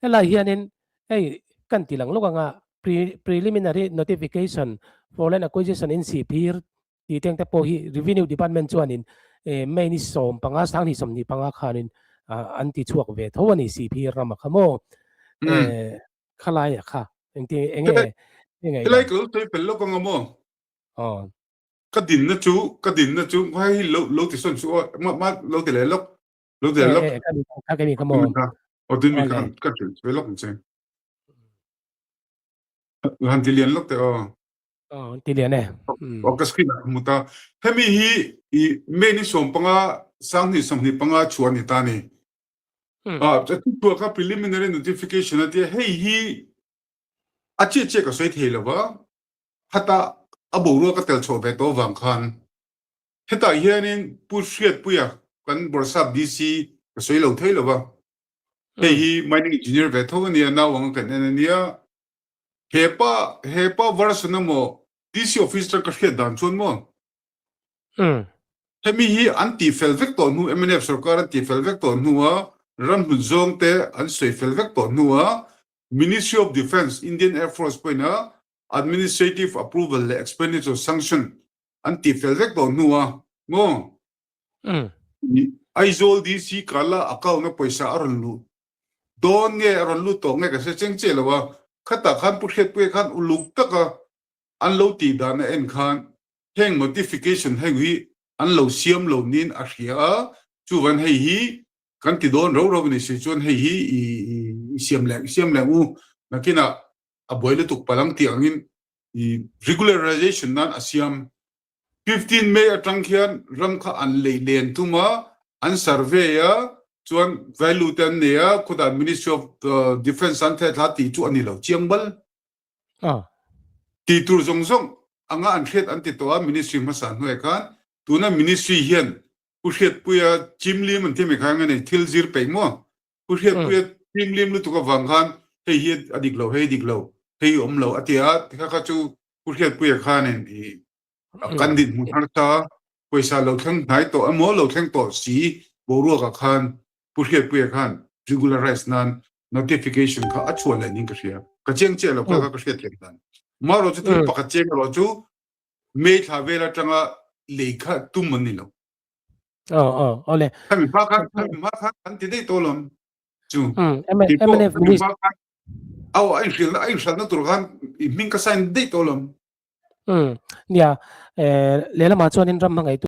Helai hianin hei kan ti lang lawk anga pre preliminary notification for land acquisition in Sihphir tih teng te pawh hi Revenue Department chuanin May ni 15 2025 khanin an ti chhuak ve tho a ni Sihphir rama kha maw khalai a kha engti enge enge Helai ka lo sawi fel lawk anga maw? Aw. Ka dinna chu ka dinna chu hei lo lo ti sawn chu aw ma ma lo ti leh lawk lo ti leh lawk. Eh, ka ka mi ka maw? Aw din mi ka ka hrilh ve lawk ang che. Han ti lian lawk teh aw. Aw ti lian e. Aw ka screen ah ka hmu ta. Hemi hi i May ni 15 2025 chhuah a ni ta ni. Ah, chu chhuah kha preliminary notification a tia hei hi a chiah chiah ka sawi thei lo va. Khata a boruak a tel chhuah ve tawh vang khan hetah hianin Pu Hriatpuia kan Bawrhsap DC ka sawi lo thei lo va. Hei hi mining engineer ve tho a nia, nau anga kan en a nia. He pa he pa version emaw DC office atang ka hriat dan chuan maw hemi hi an tih fel vek tawh hnu mnf sorkar an tih fel vek tawh hnua ram hnut zawng te an sawi fel vek tawh hnua Ministry of Defence Indian Air Force pawhin a administrative approval leh expenditure sanction an tih fel vek tawh hnua maw Aizawl DC kala account a pawisa a rawn luh dawn nge a rawn lut tawh nge ka hre cheng chiah lo a, khatah khan Pu Hriatpuia khan uluk taka an lo tih dan a en khan heng notification heng hi an lo siam lo niin a hria a, chuvan hei hi kan ti dawn rau rau a ni si chuan hei hi i siam leh i siam leh u nakinah a buai lutuk palang tih angin i regularization nan a siam 15 May atang khian ram kha an lei len tum a, an survey a, chuan value te an nei a, khutah Ministry of Defence an theh thla tih chu a ni lo chiang bal. Tih tur zawng zawng anga an hriat an ti tawh a Ministry hmasa hnuaiah khan tuna Ministry hian Pu Hriatpuia chimlim an ti mai kha nge nei thil zir peih maw? Pu Hriatpuia chimlim lutuk avang khan hei hi a dik lo, hei a dik lo, hei a awm lo a ti a, tikha kha chu Pu Hriatpuia khanin i kan dinhmun harsa pawisa lo thleng hnai tawh emaw lo thleng tawh si boruakah khan Pu Hriatpuia khan regularize nan notification kha a chhuah leh niin ka hria. Ka chiang chiah lo kha kha ka hriat thiam dan. Marawh chu thil pakhat chiang erawh chu May thla vel atanga lei kha tum an ni lo. Aw aw awle. Khami hma khan khami hma khan an ti daih tawh lawm chu. MNF minister Aw a inhrilhna a inhralhna tur khan i hming ka sign daih tawh lawm. Nia lehlamah chuanin ram hmangaihtu.